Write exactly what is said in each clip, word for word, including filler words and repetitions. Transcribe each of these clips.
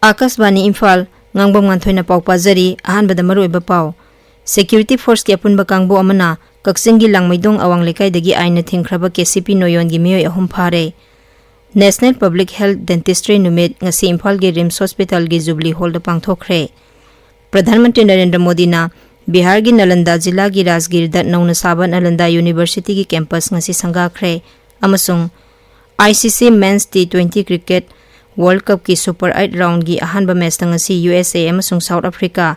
ꯑꯥꯀꯥꯁꯕꯥꯅꯤ ꯏꯝꯐꯥꯜ, ꯉꯥꯡꯕꯝ ꯉꯥꯟꯊꯣꯏꯅ ꯄꯥꯎ ꯄꯥꯖꯔꯤ꯫ ꯑꯍꯥꯟꯕꯗ ꯃꯔꯨꯑꯣꯏꯕ ꯄꯥꯎ꯫ Security Forceꯀꯤ ꯑꯄꯨꯟꯕ ꯀꯥꯡꯕꯨ ꯑꯃꯅ ꯀꯛꯆꯤꯡꯒꯤ ꯂꯥꯡꯃꯩꯗꯣꯡ ꯑꯋꯥꯡ ꯂꯩꯀꯥꯏꯗꯒꯤ ꯑꯥꯏꯟꯅ ꯊꯤꯡꯈ꯭ꯔꯕ K C P ꯅꯣꯌꯣꯟꯒꯤ ꯃꯤꯑꯣꯏ ꯑꯍꯨꯝ ꯐꯥꯔꯦ꯫ National Public Health Dentistry ꯅꯨꯃꯤꯠ ꯉꯁꯤ ꯏꯝꯐꯥꯜꯒꯤ ꯔꯤꯝꯁ ꯍꯣꯁꯄꯤꯇꯥꯜꯒꯤ ꯖꯨꯕꯤꯂꯤ ꯍꯣꯜꯗ ꯄꯥꯡꯊꯣꯛꯈ꯭ꯔꯦ꯫ ꯄ꯭ꯔꯙꯥꯟ ꯃꯟꯇ꯭ꯔꯤ ꯅꯔꯦꯟꯗ꯭ꯔ ꯃꯣꯗꯤꯅ ꯕꯤꯍꯥꯔꯒꯤ ꯅꯥꯂꯟꯗꯥ ꯖꯤꯂꯥꯒꯤ ꯔꯥꯖꯒꯤꯔꯗ ꯅꯧꯅ ꯁꯥꯕ ꯅꯥꯂꯟꯗꯥ ꯌꯨꯅꯤꯚꯔꯁꯤꯇꯤꯒꯤ ꯀꯦꯝꯄꯁ ꯉꯁꯤ ꯁꯪꯒꯥꯈ꯭ꯔꯦ꯫ ꯑꯃꯁꯨꯡ I C C Men's T twenty Cricket World Cupꯀꯤ Super eight roundꯒꯤ ꯑꯍꯥꯟꯕ ꯃꯦꯆꯇ ꯉꯁꯤ U S A ꯑꯃꯁꯨꯡ South Africa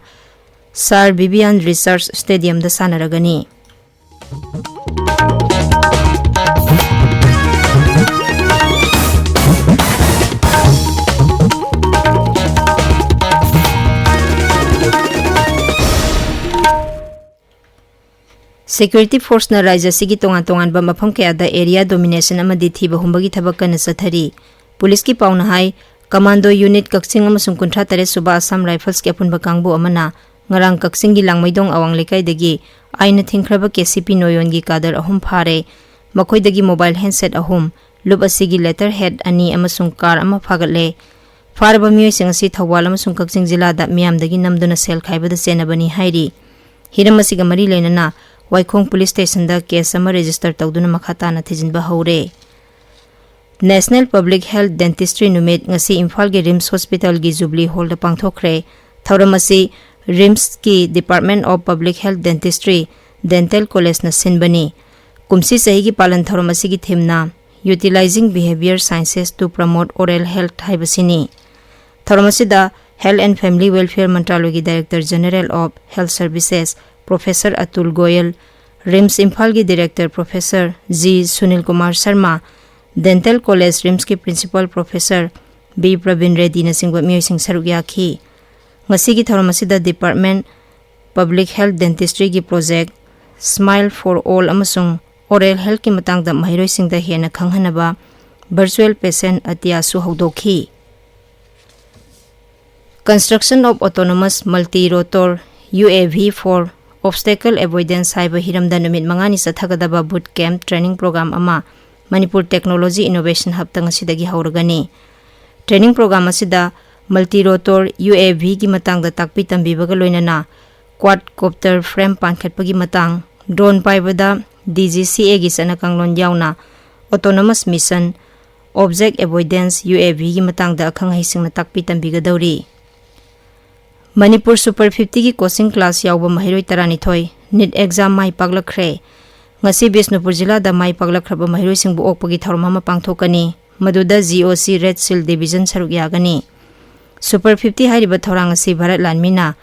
Sir Vivian Richards Stadiumꯗ ꯁꯥꯟꯅꯔꯒꯅꯤ꯫ Security Forceꯅ ꯔꯥꯖ꯭ꯌ ꯑꯁꯤꯒꯤ ꯇꯣꯉꯥꯟ ꯇꯣꯉꯥꯟꯕ ꯃꯐꯝ ꯀꯌꯥꯗ area domination ꯑꯃꯗꯤ ꯊꯤꯕ ꯍꯨꯝꯕꯒꯤ ꯊꯕꯛ ꯀꯟꯅ ꯆꯠꯊꯔꯤ꯫ ꯄꯨꯂꯤꯁꯀꯤ ꯄꯥꯎꯅ ꯍꯥꯏ, Commando Unit ꯀꯛꯆꯤꯡ ꯑꯃꯁꯨꯡ ꯀꯨꯟꯊ꯭ꯔꯥ ꯇꯔꯦꯠ ꯁꯨꯕ Assam Riflesꯀꯤ ꯑꯄꯨꯟꯕ ꯀꯥꯡꯕꯨ ꯑꯃꯅ ꯉꯔꯥꯡ ꯀꯛꯆꯤꯡꯒꯤ ꯂꯥꯡꯃꯩꯗꯣꯡ ꯑꯋꯥꯡ ꯂꯩꯀꯥꯏꯗꯒꯤ ꯑꯥꯏꯟꯅ ꯊꯤꯡꯈ꯭ꯔꯕ K C P ꯅꯣꯌꯣꯟꯒꯤ ꯀꯥꯗꯔ ꯑꯍꯨꯝ ꯐꯥꯔꯦ꯫ ꯃꯈꯣꯏꯗꯒꯤ mobile handset ꯑꯍꯨꯝ, ꯂꯨꯞ ꯑꯁꯤꯒꯤ letterhead ꯑꯅꯤ ꯑꯃꯁꯨꯡ car ꯑꯃ ꯐꯥꯒꯠꯂꯦ꯫ ꯐꯥꯔꯕ ꯃꯤꯑꯣꯏꯁꯤꯡ ꯑꯁꯤ ꯊꯧꯕꯥꯜ ꯑꯃꯁꯨꯡ ꯀꯛꯆꯤꯡ ꯖꯤꯂꯥꯗ ꯃꯤꯌꯥꯝꯗꯒꯤ ꯅꯝꯗꯨꯅ ꯁꯦꯜ ꯈꯥꯏꯕꯗ ꯆꯦꯟꯅꯕꯅꯤ ꯍꯥꯏꯔꯤ꯫ ꯍꯤꯔꯝ ꯑꯁꯤꯒ ꯃꯔꯤ ꯂꯩꯅꯅ ꯋꯥꯏꯈꯣꯡ ꯄꯨꯂꯤꯁ ꯁ꯭ꯇꯦꯁꯟꯗ case ꯑꯃ register ꯇꯧꯗꯨꯅ ꯃꯈꯥ ꯇꯥꯅ ꯊꯤꯖꯤꯟꯕ ꯍꯧꯔꯦ꯫ National Public Health Dentistry ꯅꯨꯃꯤꯠ ꯉꯁꯤ ꯏꯝꯐꯥꯜꯒꯤ ꯔꯤꯝꯁ ꯍꯣꯁꯄꯤꯇꯥꯜꯒꯤ ꯖꯨꯕꯤꯂꯤ ꯍꯣꯜꯗ ꯄꯥꯡꯊꯣꯛꯈ꯭ꯔꯦ꯫ ꯊꯧꯔꯝ ꯑꯁꯤ ꯔꯤꯝꯁꯀꯤ Department of Public Health Dentistry, Dental Collegeꯅ ꯁꯤꯟꯕꯅꯤ꯫ ꯀꯨꯝꯁꯤ ꯆꯍꯤꯒꯤ ꯄꯥꯂꯟ ꯊꯧꯔꯝ ꯑꯁꯤꯒꯤ themeꯅ Utilizing Behaviour Sciences to Promote Oral Health ꯍꯥꯏꯕꯁꯤꯅꯤ꯫ ꯊꯧꯔꯝ ꯑꯁꯤꯗ Health and Family Welfare ꯃꯟꯇ꯭ꯔꯥꯂꯣꯏꯒꯤ Director General of Health Services Professor Atul Goyal, RIMS ꯏꯝꯐꯥꯜꯒꯤ Director Professor G Sunil Kumar Sharma, Dental College ꯔꯤꯝꯁꯀꯤ Principal Professor ꯕꯤ ꯄ꯭ꯔꯕꯤꯟ ꯔꯦꯗꯤꯅꯆꯤꯡꯕ ꯃꯤꯑꯣꯏꯁꯤꯡ ꯁꯔꯨꯛ ꯌꯥꯈꯤ꯫ ꯉꯁꯤꯒꯤ ꯊꯧꯔꯝ ꯑꯁꯤꯗ Department Public Health Dentistryꯒꯤ project Smile for All ꯑꯃꯁꯨꯡ Oral Healthꯀꯤ ꯃꯇꯥꯡꯗ ꯃꯍꯩꯔꯣꯏꯁꯤꯡꯗ ꯍꯦꯟꯅ ꯈꯪꯍꯟꯅꯕ virtual patient ꯑꯇꯤꯌꯥꯁꯨ ꯍꯧꯗꯣꯛꯈꯤ꯫ Construction of Autonomous Multi-Rotor U A V for Obstacle Avoidance ꯍꯥꯏꯕ ꯍꯤꯔꯝꯗ ꯅꯨꯃꯤꯠ ꯃꯉꯥꯅꯤ ꯆꯠꯊꯒꯗꯕ boot camp training program ꯑꯃ ꯃꯅꯤꯄꯨꯔ Technology Innovation Hubꯇ ꯉꯁꯤꯗꯒꯤ ꯍꯧꯔꯒꯅꯤ꯫ Training program ꯑꯁꯤꯗ multirotor U A Vꯒꯤ ꯃꯇꯥꯡꯗ ꯇꯥꯛꯄꯤ ꯇꯝꯕꯤꯕꯒ ꯂꯣꯏꯅꯅ quadcopter frame ꯄꯥꯟꯈꯠꯄꯒꯤ ꯃꯇꯥꯡ, drone ꯄꯥꯏꯕꯗ D G C Aꯒꯤ ꯆꯠꯅ ꯀꯥꯡꯂꯣꯟ ꯌꯥꯎꯅ autonomous mission, object avoidance U A Vꯒꯤ ꯃꯇꯥꯡꯗ ꯑꯈꯪ ꯑꯍꯩꯁꯤꯡꯅ ꯇꯥꯛꯄꯤ ꯇꯝꯕꯤꯒꯗꯧꯔꯤ꯫ ꯃꯅꯤꯄꯨꯔ Super Fiftyꯒꯤ coaching class ꯌꯥꯎꯕ ꯃꯍꯩꯔꯣꯏ ꯇꯔꯥꯅꯤꯊꯣꯏ NEET exam ꯃꯥꯏ ꯄꯥꯛꯂꯛꯈ꯭ꯔꯦ꯫ ꯉꯁꯤ ꯕꯤꯁꯅꯨꯄꯨꯔ ꯖꯤꯂꯥꯗ ꯃꯥꯏ ꯄꯥꯛꯂꯛꯈ꯭ꯔꯕ ꯃꯍꯩꯔꯣꯏꯁꯤꯡꯕꯨ ꯑꯣꯛꯄꯒꯤ ꯊꯧꯔꯝ ꯑꯃ ꯄꯥꯡꯊꯣꯛꯀꯅꯤ꯫ ꯃꯗꯨꯗ G O C Red Shield Division ꯁꯔꯨꯛ ꯌꯥꯒꯅꯤ꯫ Super Fifty ꯍꯥꯏꯔꯤꯕ ꯊꯧꯔꯥꯡ ꯑꯁꯤ Bharat ꯂꯥꯟꯃꯤꯅ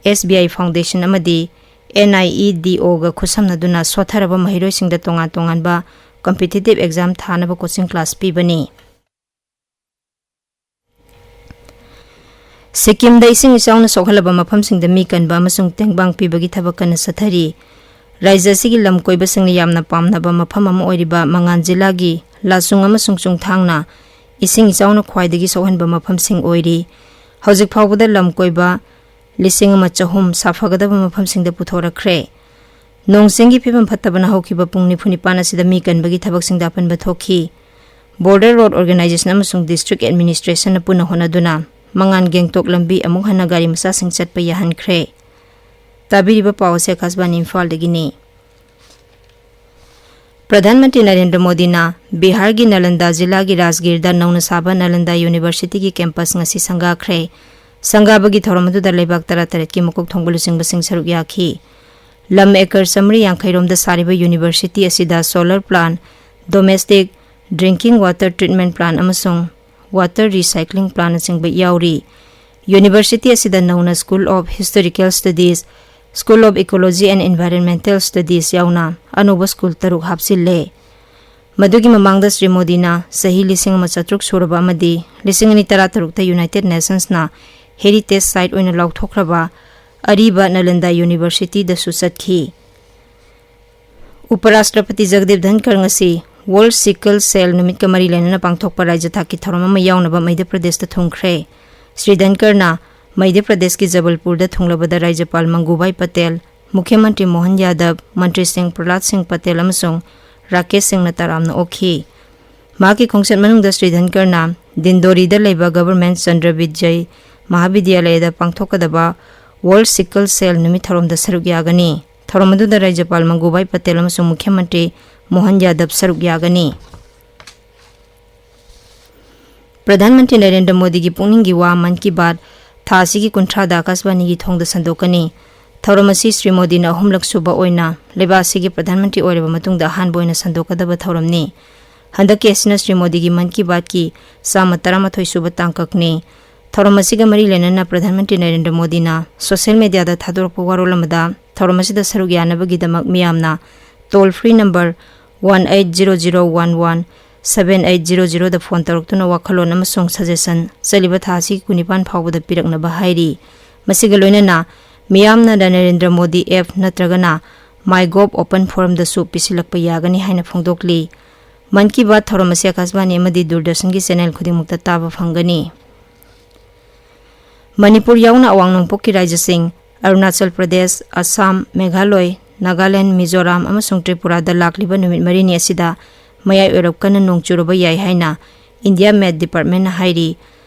S B I Foundation ꯑꯃꯗꯤ N I E D Oꯒ ꯈꯨꯠꯁꯝꯅꯗꯨꯅ ꯁꯣꯠꯊꯔꯕ ꯃꯍꯩꯔꯣꯏꯁꯤꯡꯗ ꯇꯣꯉꯥꯟ ꯇꯣꯉꯥꯟꯕ competitive exam ꯊꯥꯅꯕ coaching class ꯄꯤꯕꯅꯤ꯫ ꯁꯤꯛꯀꯤꯝꯗ ꯏꯁꯤꯡ ꯏꯆꯥꯎꯅ ꯁꯣꯛꯍꯜꯂꯕ ꯃꯐꯝꯁꯤꯡꯗ ꯃꯤ ꯀꯟꯕ ꯑꯃꯁꯨꯡ ꯇꯦꯡꯕꯥꯡ ꯄꯤꯕꯒꯤ ꯊꯕꯛ ꯀꯟꯅ ꯆꯠꯊꯔꯤ꯫ ꯔꯥꯖ꯭ꯌ ꯑꯁꯤꯒꯤ ꯂꯝ ꯀꯣꯏꯕꯁꯤꯡꯅ ꯌꯥꯝꯅ ꯄꯥꯝꯅꯕ ꯃꯐꯝ ꯑꯃ ꯑꯣꯏꯔꯤꯕ ꯃꯉꯥꯟ ꯖꯤꯂꯥꯒꯤ ꯂꯥꯆꯨꯡ ꯑꯃꯁꯨꯡ ꯆꯨꯡꯊꯥꯡꯅ ꯏꯁꯤꯡ ꯏꯆꯥꯎꯅ ꯈ꯭ꯋꯥꯏꯗꯒꯤ ꯁꯣꯛꯍꯟꯕ ꯃꯐꯝꯁꯤꯡ ꯑꯣꯏꯔꯤ꯫ ꯍꯧꯖꯤꯛ ꯐꯥꯎꯕꯗ ꯂꯝ ꯀꯣꯏꯕ ꯂꯤꯁꯤꯡ ꯑꯃ ꯆꯍꯨꯝ ꯁꯥꯐꯒꯗꯕ ꯃꯐꯝꯁꯤꯡꯗ ꯄꯨꯊꯣꯔꯛꯈ꯭ꯔꯦ꯫ ꯅꯣꯡ ꯆꯤꯡꯒꯤ ꯐꯤꯕꯝ ꯐꯠꯇꯕꯅ ꯍꯧꯈꯤꯕ ꯄꯨꯡ ꯅꯤꯐꯨ ꯅꯤꯄꯥꯟ ꯑꯁꯤꯗ ꯃꯤ ꯀꯟꯕꯒꯤ ꯊꯕꯛꯁꯤꯡꯗ ꯑꯄꯟꯕ ꯊꯣꯛꯈꯤ꯫ Border Road Organisation ꯑꯃꯁꯨꯡ District Administrationꯅ ꯄꯨꯟꯅ ꯍꯣꯠꯅꯗꯨꯅ ꯃꯉꯥꯟ ꯒꯦꯡꯇꯣꯛ ꯂꯝꯕꯤ ꯑꯃꯨꯛ ꯍꯟꯅ ꯒꯥꯔꯤ ꯃꯆꯥꯁꯤꯡ ꯆꯠꯄ ꯌꯥꯍꯟꯈ꯭ꯔꯦ꯫ ꯇꯥꯕꯤꯔꯤꯕ ꯄꯥꯎ ꯑꯁꯤ ꯑꯀꯥꯁꯕꯥꯅꯤ ꯏꯝꯐꯥꯜꯗꯒꯤꯅꯤ꯫ ꯄ꯭ꯔꯙꯥꯟ ꯃꯟꯇ꯭ꯔꯤ ꯅꯔꯦꯟꯗ꯭ꯔ ꯃꯣꯗꯤꯅ ꯕꯤꯍꯥꯔꯒꯤ ꯅꯥꯂꯟꯗꯥ ꯖꯤꯂꯥꯒꯤ ꯔꯥꯖꯒꯤꯔꯗ ꯅꯧꯅ ꯁꯥꯕ ꯅꯥꯂꯟꯗꯥ Universityꯒꯤ campus ꯉꯁꯤ ꯁꯪꯒꯥꯈ꯭ꯔꯦ꯫ ꯁꯪꯒꯥꯕꯒꯤ ꯊꯧꯔꯝ ꯑꯗꯨꯗ ꯂꯩꯕꯥꯛ ꯇꯔꯥꯇꯔꯦꯠꯀꯤ ꯃꯀꯣꯛ ꯊꯣꯡꯕ ꯂꯨꯆꯤꯡꯕꯁꯤꯡ ꯁꯔꯨꯛ ꯌꯥꯈꯤ꯫ ꯂꯝ acre ꯆꯥꯃꯔꯤ ꯌꯥꯡꯈꯩ ꯔꯣꯝꯗ ꯁꯥꯔꯤꯕ university ꯑꯁꯤꯗ solar plant, domestic drinking water treatment plant ꯑꯃꯁꯨꯡ water recycling plantꯅꯆꯤꯡꯕ ꯌꯥꯎꯔꯤ꯫ University ꯑꯁꯤꯗ ꯅꯧꯅ School of Historical Studies, School of Ecology and Environmental Studies ꯌꯥꯎꯅ ꯑꯅꯧꯕ school ꯇꯔꯨꯛ ꯍꯥꯞꯆꯤꯜꯂꯦ꯫ ꯃꯗꯨꯒꯤ ꯃꯃꯥꯡꯗ ꯁ꯭ꯔꯤ ꯃꯣꯗꯤꯅ ꯆꯍꯤ ꯂꯤꯁꯤꯡ ꯑꯃ ꯆꯥꯇ꯭ꯔꯨꯛ ꯁꯨꯔꯕ ꯑꯃꯗꯤ ꯂꯤꯁꯤꯡ ꯑꯅꯤ ꯇꯔꯥꯇꯔꯨꯛꯇ United Nationsꯅ heritage site ꯑꯣꯏꯅ ꯂꯥꯎꯊꯣꯛꯈ꯭ꯔꯕ ꯑꯔꯤꯕ ꯅꯥꯂꯟꯗꯥ Universityꯗꯁꯨ ꯆꯠꯈꯤ꯫ ꯎꯄꯔꯥꯁꯇ꯭ꯔꯄꯇꯤ ꯖꯒꯗꯤꯞ ꯙꯟꯀꯔ ꯉꯁꯤ World Sickle Cell ꯅꯨꯃꯤꯠꯀ ꯃꯔꯤ ꯂꯩꯅꯅ ꯄꯥꯡꯊꯣꯛꯄ ꯔꯥꯖ꯭ꯌ ꯊꯥꯛꯀꯤ ꯊꯧꯔꯝ ꯑꯃ ꯌꯥꯎꯅꯕ ꯃꯙ꯭ꯌ ꯄ꯭ꯔꯗꯦꯁꯇ ꯊꯨꯡꯈ꯭ꯔꯦ꯫ ꯁ꯭ꯔꯤ ꯙꯟꯀꯔꯅ ꯃꯙ꯭ꯌ ꯄ꯭ꯔꯗꯦꯁꯀꯤ ꯖꯕꯜꯄꯨꯔꯗ ꯊꯨꯡꯂꯕꯗ ꯔꯥꯖ꯭ꯌꯄꯥꯜ ꯃꯪꯒꯨꯕꯥꯏ ꯄꯇꯦꯜ, ꯃꯨꯈ꯭ꯌ ꯃꯟꯇ꯭ꯔꯤ ꯃꯣꯍꯟ ꯌꯥꯗꯕ, ꯃꯟꯇ꯭ꯔꯤꯁꯤꯡ ꯄ꯭ꯔꯍꯂꯥꯗ ꯁꯤꯡ ꯄꯇꯦꯜ ꯑꯃꯁꯨꯡ ꯔꯥꯀꯦꯁ ꯁꯤꯡꯅ ꯇꯔꯥꯝꯅ ꯑꯣꯛꯈꯤ꯫ ꯃꯍꯥꯛꯀꯤ ꯈꯣꯡꯆꯠ ꯃꯅꯨꯡꯗ ꯁ꯭ꯔꯤ ꯙꯟꯀꯔꯅ ꯗꯤꯟꯗꯣꯔꯤꯗ ꯂꯩꯕ ꯒꯚꯔꯟꯃꯦꯟꯠ ꯆꯟꯗ꯭ꯔ ꯕꯤꯖꯌ ꯃꯍꯥꯕꯤꯗ꯭ꯌꯥꯂꯌꯗ ꯄꯥꯡꯊꯣꯛꯀꯗꯕ ꯋꯥꯔꯜꯗ ꯁꯤꯀꯜ ꯁꯦꯜ ꯅꯨꯃꯤꯠ ꯊꯧꯔꯝꯗ ꯁꯔꯨꯛ ꯌꯥꯒꯅꯤ꯫ ꯊꯧꯔꯝ ꯑꯗꯨꯗ ꯔꯥꯖ꯭ꯌꯄꯥꯜ ꯃꯪꯒꯨꯚꯥꯏ ꯄꯇꯦꯜ ꯑꯃꯁꯨꯡ ꯃꯨꯈ꯭ꯌ ꯃꯟꯇ꯭ꯔꯤ ꯃꯣꯍꯟ ꯌꯥꯗꯕ ꯁꯔꯨꯛ ꯌꯥꯒꯅꯤ꯫ ꯄ꯭ꯔꯙꯥꯟ ꯃꯟꯇ꯭ꯔꯤ ꯅꯔꯦꯟꯗ꯭ꯔ ꯃꯣꯗꯤꯒꯤ ꯄꯨꯛꯅꯤꯡꯒꯤ ꯋꯥ ꯃꯟ ꯀꯤ ꯕꯥꯠ ꯊꯥ ꯑꯁꯤꯒꯤ ꯀꯨꯟꯊ꯭ꯔꯥꯗ ꯑꯀꯥꯁꯕꯥꯅꯤꯒꯤ ꯊꯣꯡꯗ ꯁꯟꯗꯣꯛꯀꯅꯤ꯫ ꯊꯧꯔꯝ ꯑꯁꯤ ꯁ꯭ꯔꯤ ꯃꯣꯗꯤꯅ ꯑꯍꯨꯝꯂꯛ ꯁꯨꯕ ꯑꯣꯏꯅ ꯂꯩꯕꯥꯛ ꯑꯁꯤꯒꯤ ꯄ꯭ꯔꯙꯥꯟ ꯃꯟꯇ꯭ꯔꯤ ꯑꯣꯏꯔꯕ ꯃꯇꯨꯡꯗ ꯑꯍꯥꯟꯕ ꯑꯣꯏꯅ ꯁꯟꯗꯣꯛꯀꯗꯕ ꯊꯧꯔꯝꯅꯤ꯫ ꯍꯟꯗꯛꯀꯤ ꯑꯁꯤꯅ ꯁ꯭ꯔꯤ ꯃꯣꯗꯤꯒꯤ ꯃꯟ ꯀꯤ ꯕꯥꯠꯀꯤ ꯆꯥꯝꯃ ꯇꯔꯥꯃꯥꯊꯣꯏ ꯁꯨꯕ ꯇꯥꯡꯀꯛꯅꯤ꯫ ꯊꯧꯔꯝ ꯑꯁꯤꯒ ꯃꯔꯤ ꯂꯩꯅꯅ ꯄ꯭ꯔꯙꯥꯟ ꯃꯟꯇ꯭ꯔꯤ ꯅꯔꯦꯟꯗ꯭ꯔ ꯃꯣꯗꯤꯅ ꯁꯣꯁꯤꯌꯦꯜ ꯃꯦꯗꯤꯌꯥꯗ ꯊꯥꯗꯣꯔꯛꯄ ꯋꯥꯔꯣꯜ ꯑꯃꯗ ꯊꯧꯔꯝ ꯑꯁꯤꯗ ꯁꯔꯨꯛ ꯌꯥꯅꯕꯒꯤꯗꯃꯛ ꯃꯤꯌꯥꯝꯅ toll free number one eight zero zero one one seven eight zero zero ꯗ ꯐꯣꯟ ꯇꯧꯔꯛꯇꯨꯅ ꯋꯥꯈꯜꯂꯣꯟ ꯑꯃꯁꯨꯡ ꯁꯖꯦꯁꯟ ꯆꯠꯂꯤꯕ ꯊꯥ ꯑꯁꯤꯒꯤ ꯀꯨꯟꯅꯤꯄꯥꯟ ꯐꯥꯎꯕꯗ ꯄꯤꯔꯛꯅꯕ ꯍꯥꯏꯔꯤ꯫ ꯃꯁꯤꯒ ꯂꯣꯏꯅꯅ ꯃꯤꯌꯥꯝꯅ ꯅꯔꯦꯟꯗ꯭ꯔ ꯃꯣꯗꯤ ꯑꯦꯞ ꯅꯠꯇ꯭ꯔꯒꯅ ꯃꯥꯏ ꯒꯣꯚ ꯑꯣꯄꯟ ꯐꯣꯔꯝꯗꯁꯨ ꯄꯤꯁꯤꯜꯂꯛꯄ ꯌꯥꯒꯅꯤ ꯍꯥꯏꯅ ꯐꯣꯡꯗꯣꯛꯂꯤ꯫ ꯃꯟ ꯀꯤ ꯕꯥꯠ ꯊꯧꯔꯝ ꯑꯁꯤ ꯑꯀꯥꯁꯕꯥꯅꯤ ꯑꯃꯗꯤ ꯗꯨꯔꯗꯔꯁꯟꯒꯤ ꯆꯦꯅꯦꯜ ꯈꯨꯗꯤꯡꯃꯛꯇ ꯇꯥꯕ ꯐꯪꯒꯅꯤ꯫ ꯃꯅꯤꯄꯨꯔ ꯌꯥꯎꯅ ꯑꯋꯥꯡ ꯅꯣꯡꯄꯣꯛꯀꯤ ꯔꯥꯖ꯭ꯌꯁꯤꯡ ꯑꯔꯨꯅꯥꯆꯜ ꯄ꯭ꯔꯗꯦꯁ, ꯑꯁꯥꯝ, ꯃꯦꯘꯥꯂꯣꯏ, ꯅꯥꯒꯥꯂꯦꯟ, ꯃꯤꯖꯣꯔꯥꯝ ꯑꯃꯁꯨꯡ ꯇ꯭ꯔꯤꯄꯨꯔꯥꯗ ꯂꯥꯛꯂꯤꯕ ꯅꯨꯃꯤꯠ ꯃꯔꯤꯅꯤ ꯑꯁꯤꯗ ꯃꯌꯥꯏ ꯑꯣꯏꯔꯞ ꯀꯟꯅ ꯅꯣꯡ ꯆꯨꯔꯕ ꯌꯥꯏ ꯍꯥꯏꯅ ꯏꯟꯗꯤꯌꯥ ꯃꯦꯠ ꯗꯤꯄꯥꯔꯠꯃꯦꯟꯅ ꯍꯥꯏꯔꯤ꯫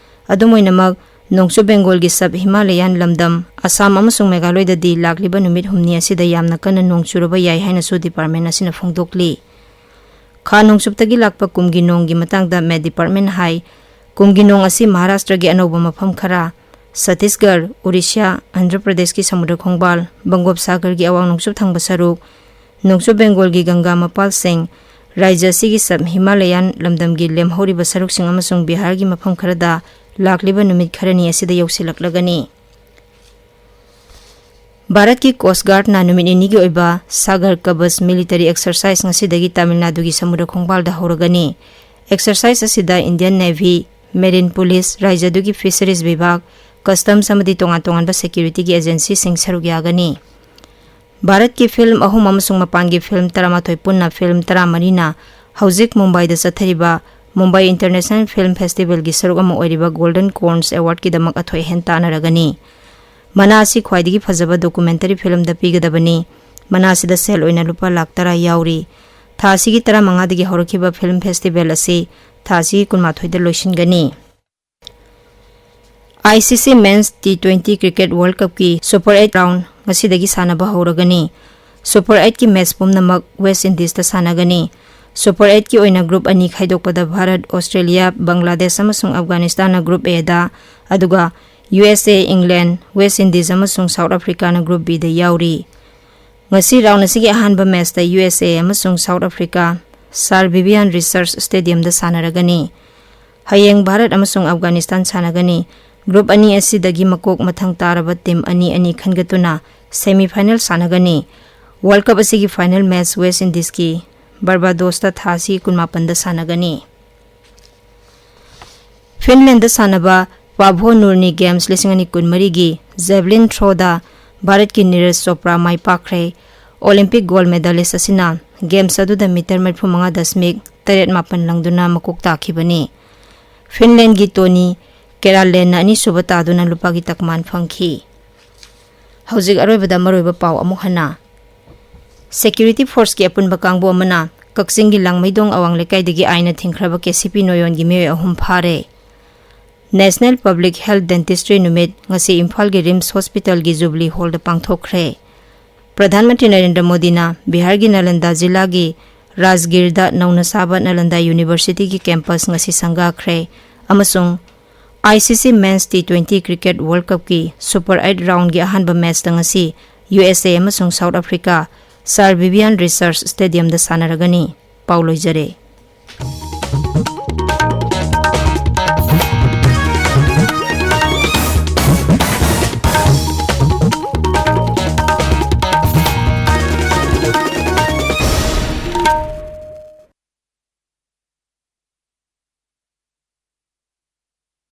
ꯑꯗꯨꯝ ꯑꯣꯏꯅꯃꯛ, ꯅꯣꯡꯆꯨꯞ ꯕꯦꯡꯒꯣꯜꯒꯤ ꯁꯕ ꯍꯤꯃꯥꯂꯌꯥꯟ ꯂꯝꯗꯝ, ꯑꯁꯥꯝ ꯑꯃꯁꯨꯡ ꯃꯦꯘꯥꯂꯣꯏꯗꯗꯤ ꯂꯥꯛꯂꯤꯕ ꯅꯨꯃꯤꯠ ꯍꯨꯝꯅꯤ ꯑꯁꯤꯗ ꯌꯥꯝꯅ ꯀꯟꯅ ꯅꯣꯡ ꯆꯨꯔꯕ ꯌꯥꯏ ꯍꯥꯏꯅꯁꯨ ꯗꯤꯄꯥꯔꯠꯃꯦꯟ ꯑꯁꯤꯅ ꯐꯣꯡꯗꯣꯛꯂꯤ꯫ ꯈꯥ ꯅꯣꯡꯆꯨꯞꯇꯒꯤ ꯂꯥꯛꯄ ꯀꯨꯝꯒꯤ ꯅꯣꯡꯒꯤ ꯃꯇꯥꯡꯗ ꯃꯦꯠ ꯗꯤꯄꯥꯔꯠꯃꯦꯟꯅ ꯍꯥꯏ, ꯀꯨꯝꯒꯤ ꯅꯣꯡ ꯑꯁꯤ ꯃꯍꯥꯔꯥꯁꯇ꯭ꯔꯒꯤ ꯑꯅꯧꯕ ꯃꯐꯝ ꯈꯔ, ꯁꯠꯇꯤꯁꯒꯔ, ꯎꯔꯤꯁ꯭ꯌꯥ, ꯑꯟꯙ꯭ꯔ ꯄ꯭ꯔꯗꯦꯁꯀꯤ ꯁꯃꯨꯗ꯭ꯔ ꯈꯣꯡꯕꯥꯜ, ꯕꯪꯒꯣꯞ ꯁꯥꯒꯔꯒꯤ ꯑꯋꯥꯡ ꯅꯣꯡꯆꯨꯞ ꯊꯪꯕ ꯁꯔꯨꯛ, ꯅꯣꯡꯆꯨꯞ ꯕꯦꯡꯒꯣꯜꯒꯤ ꯒꯪꯒꯥ ꯃꯄꯥꯜꯁꯤꯡ, ꯔꯥꯖ꯭ꯌ ꯑꯁꯤꯒꯤ ꯁꯕ ꯍꯤꯃꯥꯂꯌꯥꯟ ꯂꯝꯗꯝꯒꯤ ꯂꯦꯝꯍꯧꯔꯤꯕ ꯁꯔꯨꯛꯁꯤꯡ ꯑꯃꯁꯨꯡ ꯕꯤꯍꯥꯔꯒꯤ ꯃꯐꯝ ꯈꯔꯗ ꯂꯥꯛꯂꯤꯕ ꯅꯨꯃꯤꯠ ꯈꯔꯅꯤ ꯑꯁꯤꯗ ꯌꯧꯁꯤꯜꯂꯛꯂꯒꯅꯤ꯫ ꯚꯥꯔꯠꯀꯤ ꯀꯣꯁ꯭ꯠ ꯒꯥꯔꯗꯅ ꯅꯨꯃꯤꯠ ꯅꯤꯅꯤꯒꯤ ꯑꯣꯏꯕ ꯁꯥꯒꯔ ꯀꯕꯆ ꯃꯤꯂꯤꯇꯔꯤ ꯑꯦꯛꯁꯔꯁꯥꯏꯖ ꯉꯁꯤꯗꯒꯤ ꯇꯥꯃꯤꯜ ꯅꯥꯗꯨꯒꯤ ꯁꯃꯨꯗ꯭ꯔ ꯈꯣꯡꯕꯥꯜꯗ ꯍꯧꯔꯒꯅꯤ꯫ ꯑꯦꯛꯁꯔꯁꯥꯏꯖ ꯑꯁꯤꯗ ꯏꯟꯗꯤꯌꯟ ꯅꯦꯚꯤ, ꯃꯦꯔꯤꯟ ꯄꯨꯂꯤꯁ, ꯔꯥꯖ꯭ꯌ ꯑꯗꯨꯒꯤ ꯐꯤꯁꯔꯤꯖ ꯕꯤꯚꯥꯒ, ꯀꯁꯇꯝꯁ ꯑꯃꯗꯤ ꯇꯣꯉꯥꯟ ꯇꯣꯉꯥꯟꯕ ꯁꯦꯀ꯭ꯌꯨꯔꯤꯇꯤꯒꯤ ꯑꯦꯖꯦꯟꯁꯤꯁꯤꯡ ꯁꯔꯨꯛ ꯌꯥꯒꯅꯤ꯫ ꯚꯥꯔꯠꯀꯤ ꯐꯤꯜꯝ ꯑꯍꯨꯝ ꯑꯃꯁꯨꯡ ꯃꯄꯥꯟꯒꯤ ꯐꯤꯜꯝ ꯇꯔꯥꯃꯥꯊꯣꯏ ꯄꯨꯟꯅ ꯐꯤꯜꯝ ꯇꯔꯥꯃꯔꯤꯅ ꯍꯧꯖꯤꯛ ꯃꯨꯝꯕꯥꯏꯗ ꯆꯠꯊꯔꯤꯕ ꯃꯨꯝꯕꯥꯏ ꯏꯟꯇꯔꯅꯦꯁꯅꯦꯜ ꯐꯤꯜꯝ ꯐꯦꯁꯇꯤꯚꯦꯜꯒꯤ ꯁꯔꯨꯛ ꯑꯃ ꯑꯣꯏꯔꯤꯕ ꯒꯣꯜꯗꯟ ꯀꯣꯔꯟꯁ ꯑꯦꯋꯥꯔꯗꯀꯤꯗꯃꯛ ꯑꯊꯣꯏ ꯑꯍꯦꯟ ꯇꯥꯟꯅꯔꯒꯅꯤ꯫ ꯃꯅꯥ ꯑꯁꯤ ꯈ꯭ꯋꯥꯏꯗꯒꯤ ꯐꯖꯕ ꯗꯣꯀꯨꯃꯦꯟꯇꯔꯤ ꯐꯤꯜꯝꯗ ꯄꯤꯒꯗꯕꯅꯤ꯫ ꯃꯅꯥ ꯑꯁꯤꯗ ꯁꯦꯜ ꯑꯣꯏꯅ ꯂꯨꯄꯥ ꯂꯥꯈ ꯇꯔꯥ ꯌꯥꯎꯔꯤ꯫ ꯊꯥ ꯑꯁꯤꯒꯤ ꯇꯔꯥꯃꯉꯥꯗꯒꯤ ꯍꯧꯔꯛꯈꯤꯕ ꯐꯤꯜꯝ ꯐꯦꯁꯇꯤꯚꯦꯜ ꯑꯁꯤ ꯊꯥ ꯑꯁꯤꯒꯤ ꯀꯨꯟꯃꯥꯊꯣꯏꯗ ꯂꯣꯏꯁꯤꯟꯒꯅꯤ꯫ ICC Men's T twenty Cricket World Cupꯀꯤ Super eight round ꯉꯁꯤꯗꯒꯤ ꯁꯥꯟꯅꯕ ꯍꯧꯔꯒꯅꯤ꯫ Super eightꯀꯤ match ꯄꯨꯝꯅꯃꯛ West Indiesta ꯁꯥꯟꯅꯒꯅꯤ꯫ Super eightꯀꯤ ꯑꯣꯏꯅ group ꯑꯅꯤ ꯈꯥꯏꯗꯣꯛꯄꯗ ꯚꯥꯔꯠ, ꯑꯣꯁꯇ꯭ꯔꯦꯂꯤꯌꯥ, ꯕꯪꯒ꯭ꯂꯥꯗꯦꯁ ꯑꯃꯁꯨꯡ ꯑꯐꯒꯥꯅꯤꯁꯇꯥꯟꯅ group Aꯗ, ꯑꯗꯨꯒ USA, England, West Indies ꯑꯃꯁꯨꯡ South Africaꯅ group Bꯗ ꯌꯥꯎꯔꯤ꯫ ꯉꯁꯤ round ꯑꯁꯤꯒꯤ ꯑꯍꯥꯟꯕ matchꯇ USA ꯑꯃꯁꯨꯡ South Africa Sir Vivian Richards Stadiumꯗ ꯁꯥꯟꯅꯔꯒꯅꯤ꯫ ꯍꯌꯦꯡ ꯚꯥꯔꯠ ꯑꯃꯁꯨꯡ ꯑꯐꯒꯥꯅꯤꯁꯇꯥꯟ ꯁꯥꯟꯅꯒꯅꯤ꯫ Group ꯑꯅꯤ ꯑꯁꯤꯗꯒꯤ ꯃꯀꯣꯛ ꯃꯊꯪ ꯇꯥꯔꯕ team ꯑꯅꯤ ꯑꯅꯤ ꯈꯟꯒꯠꯇꯨꯅ semi final ꯁꯥꯟꯅꯒꯅꯤ꯫ World Cup ꯑꯁꯤꯒꯤ final match West Indieski Barbadosꯇ ꯊꯥ ꯑꯁꯤ ꯀꯨꯟꯃꯥꯄꯟꯗ ꯁꯥꯟꯅꯒꯅꯤ꯫ Finlandꯗ ꯁꯥꯟꯅꯕ Paavo Nurmi Games ꯂꯤꯁꯤꯡ ꯑꯅꯤ ꯀꯨꯟꯃꯔꯤꯒꯤ javelin throwꯗ ꯚꯥꯔꯠꯀꯤ ꯅꯤꯔꯖ ꯆꯣꯄ꯭ꯔꯥ ꯃꯥꯏ ꯄꯥꯛꯈ꯭ꯔꯦ꯫ Olympic gold medalist ꯑꯁꯤꯅ games ꯑꯗꯨꯗ meter ꯃꯔꯤꯐꯨ ꯃꯉꯥ ꯗꯁꯃꯤꯛ ꯇꯔꯦꯠ ꯃꯥꯄꯟ ꯂꯪꯗꯨꯅ ꯃꯀꯣꯛ ꯇꯥꯈꯤꯕꯅꯤ꯫ Finlandꯒꯤ Toni Keräläinenꯅ ꯑꯅꯤꯁꯨꯕ ꯇꯥꯗꯨꯅ ꯂꯨꯄꯥꯒꯤ ꯇꯛꯃꯥꯟ ꯐꯪꯈꯤ꯫ ꯍꯧꯖꯤꯛ ꯑꯔꯣꯏꯕꯗ ꯃꯔꯨꯑꯣꯏꯕ ꯄꯥꯎ ꯑꯃꯨꯛ ꯍꯟꯅ꯫ Security forceꯀꯤ ꯑꯄꯨꯟꯕ ꯀꯥꯡꯕꯨ ꯑꯃꯅ ꯀꯛꯆꯤꯡꯒꯤ ꯂꯥꯡꯃꯩꯗꯣꯡ ꯑꯋꯥꯡ ꯂꯩꯀꯥꯏꯗꯒꯤ ꯑꯥꯏꯟꯅ ꯊꯤꯡꯈ꯭ꯔꯕ KCP ꯅꯣꯌꯣꯟꯒꯤ ꯃꯤꯑꯣꯏ ꯑꯍꯨꯝ ꯐꯥꯔꯦ꯫ National Public Health Dentistry ꯅꯨꯃꯤꯠ ꯉꯁꯤ ꯏꯝꯐꯥꯜꯒꯤ RIMS Hospitalꯒꯤ Jubilee Hallꯗ ꯄꯥꯡꯊꯣꯛꯈ꯭ꯔꯦ꯫ ꯄ꯭ꯔꯙꯥꯟ ꯃꯟꯇ꯭ꯔꯤ ꯅꯔꯦꯟꯗ꯭ꯔ ꯃꯣꯗꯤꯅ ꯕꯤꯍꯥꯔꯒꯤ ꯅꯥꯂꯟꯗꯥ ꯖꯤꯂꯥꯒꯤ ꯔꯥꯖꯒꯤꯔꯗ ꯅꯧꯅ ꯁꯥꯕ ꯅꯥꯂꯟꯗꯥ Universityꯒꯤ campus ꯉꯁꯤ ꯁꯪꯒꯥꯈ꯭ꯔꯦ ꯑꯃꯁꯨꯡ ICC Men's T twenty Cricket World Cupꯀꯤ Super eight roundꯒꯤ ꯑꯍꯥꯟꯕ matchꯇ ꯉꯁꯤ USA ꯑꯃꯁꯨꯡ South Africa Sir Vivian Richards Stadiumꯗ ꯁꯥꯟꯅꯔꯒꯅꯤ꯫ ꯄꯥꯎ ꯂꯣꯏꯖꯔꯦ꯫